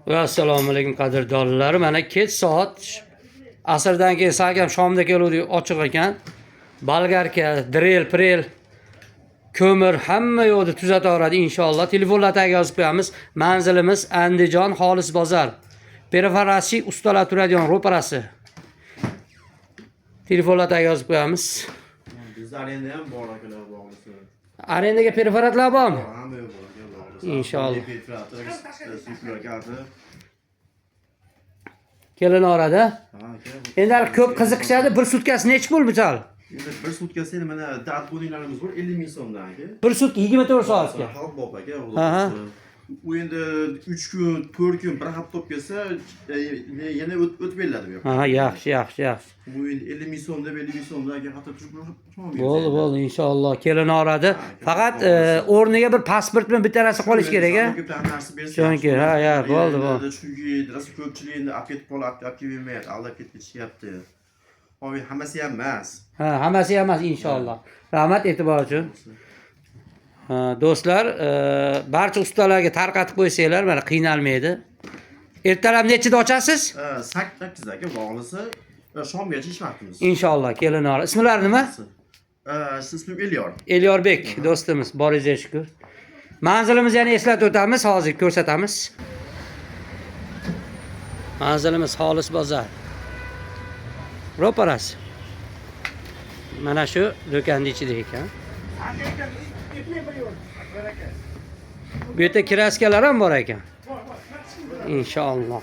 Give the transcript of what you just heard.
Va assalomu alaykum, qadrdonlar. Mana kech soat asrdan keyin salkam shomda keluvdik, ochiq ekan. Bolgarka, drel, prel, ko'mir, hamma yo'qni tuzataveradi inshaalloh. Telefonlar tagiga yozib qo'yamiz. Manzilimiz Andijon, Xolis bozor. Перфорация ustalar turadigan ro'parasi. Telefonlar tagiga yozib qo'yamiz. Bizda arenda ham bor, akalar, bog'lisi. Arendaga perforatlar bormi? Hamma yo'q bor, aka, bog'lisi. Inshaalloh. Perforator, sirkulyator. Kelinaveradi. Ha, aka. Endi hali ko'p qiziqishadi. Bir sutkasi nechi pul misol? Endi bir sutkasi endi mana отбойный larimiz bor, 50 ming so'mdan, aka. Bir sutka 24 soatga. Xalq bop, aka, xudo xohlasa. U endi 3 kun, 4 kun, bir hafta olib kelsa, yana o'tib beriladi bu yoqqa. Ha, yaxshi, yaxshi, yaxshi. Bu endi 50 ming so'm deb, 50 ming so'mdan, aka, hatto turib. Bo'ldi, bo'ldi, inshaalloh kelinaveradi. Faqat o'rniga bir pasport bilan bitta narsa qolish kerak, a? Narsa bersa. Chunki, ha, bo'ldi, bo'ldi. Chunki rosa ko'pchilik endi olib ketib qolib, olib kelmayapti, aldab ketishyapti. Hop, hammasi ham emas. Ha, hammasi emas inshaalloh. Rahmat e'tibor uchun. Ha, do'stlar, barcha ustalarga tarqatib qo'ysanglar, mana qiynalmaydi. Ertalab nechida ochasiz? 8, aka, bog'lisi, shomgacha ish vaqtimiz. Inshaalloh kelinaveradi. Ismlari nima? Siz ismim Elyor. Elyorbek do'stimiz, boringizga shukur. Manzilimizni yana eslatib o'tamiz, hozir ko'rsatamiz. Manzilimiz Xolis bozor. Ro'parasi. Mana shu do'konning ichida ekan. Bu yerda kraskalar ham bor ekan. Inshaalloh.